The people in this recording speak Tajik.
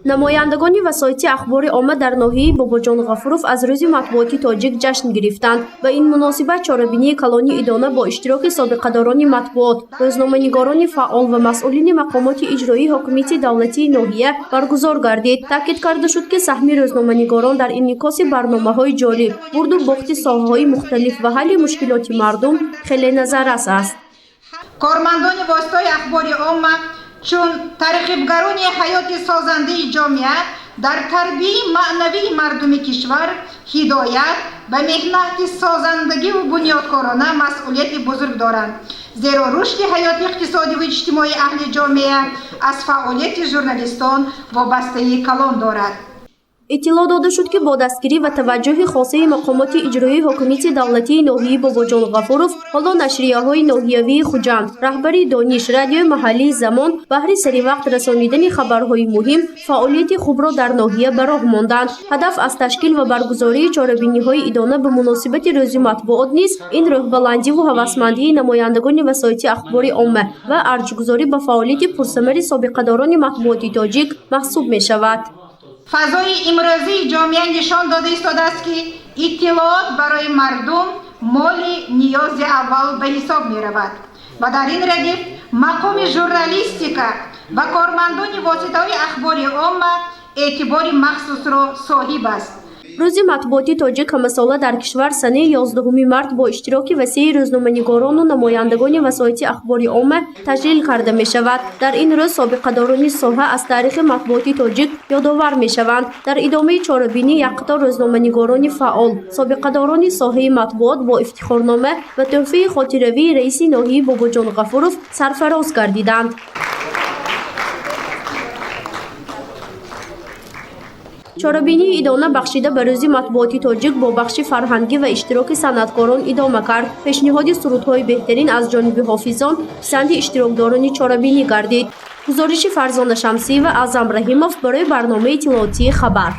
Намояндагони васоити ахбори омма дар ноҳияи Бобоҷон Ғафуров аз рӯзи матбуоти тоҷик ҷашн гирифтанд. Ба ин муносибат чорабинии калони идона бо иштироки собиқадорони матбуот, рӯзноманигорони фаъол ва масъулини мақомоти иҷроии ҳокимияти давлатии ноҳия баргузор гардид. Таъкид карда шуд, ки саҳми рӯзноманигорон дар инъикоси барномаҳои ҷолиб, бурду бохти соҳаҳои мухталиф ва ҳалли мушкилоти мардум хеле назаррас аст. Кормандони воситаҳои ахбори омма чун тарғибгарони ҳаёти созандаи ҷомеа дар тарбияи маънавии мардуми кишвар, ҳидоят ба меҳнати созандагиву бунёдкорона масъулияти бузург доранд, зеро рушди ҳаёти иқтисодиву иҷтимоии аҳли ҷомеа аз фаъолияти журналистон вобастагии калон дорад. Иттилоъ дода шуд, ки бо дастгирӣ ва таваҷҷӯҳи хосаи мақомоти иҷроии ҳокимияти давлатии ноҳияи Бобоҷон Ғафуров ҳоло нашрияҳои ноҳиявии Хуҷанд, Раҳбари Дониш, радиои маҳаллии Замон баҳри саривақт расонидани хабарҳои муҳим фаъолияти хубро дар ноҳия ба роҳ монданд. Ҳадаф аз ташкил ва баргузории чорабиниҳои идона ба муносибати рӯзи матбуот низ ин рӯҳбаландиву ҳавасмандии намояндагони васоити ахбори омма ва арҷгузорӣ ба фаъолияти пурсамари собиқадорони матбуоти тоҷик маҳсуб мешавад. Фазои имрӯзии ҷомеа нишон дода истодааст, ки иттилоот барои мардум моли ниёзи аввал ба ҳисоб меравад ва дар ин радиф мақоми журналистика ва кормандони воситаҳои ахбори омма эътибори махсусро соҳиб аст. Рӯзи матбуоти тоҷик ҳамасола дар кишвар санаи 11 март бо иштироки васеи рӯзноманигорону намояндагони васоити ахбори омма таҷлил карда мешавад. Дар ин рӯз собиқадорони соҳа аз таърихи матбуоти тоҷик ёдовар мешаванд. Дар идомаи чорабинӣ як қатор рӯзноманигорони фаъол, собиқадорони соҳаи матбуот бо ифтихорнома ва тӯҳфаи хотиравии раиси ноҳияи Бобоҷон Ғафуров сарфароз гардиданд. Чорабинии идона бахшида ба рӯзи матбуоти тоҷик бо бахши фарҳангӣ ва иштироки санъаткорон идома кард. Пешниҳоди сурудҳои беҳтарин аз ҷониби ҳофизон писанди иштирокдорони чорабинӣ гардид. Гузориши Фарзона Шамсиева, Аъзам Раҳимов барои барномаи иттилоотии Хабар.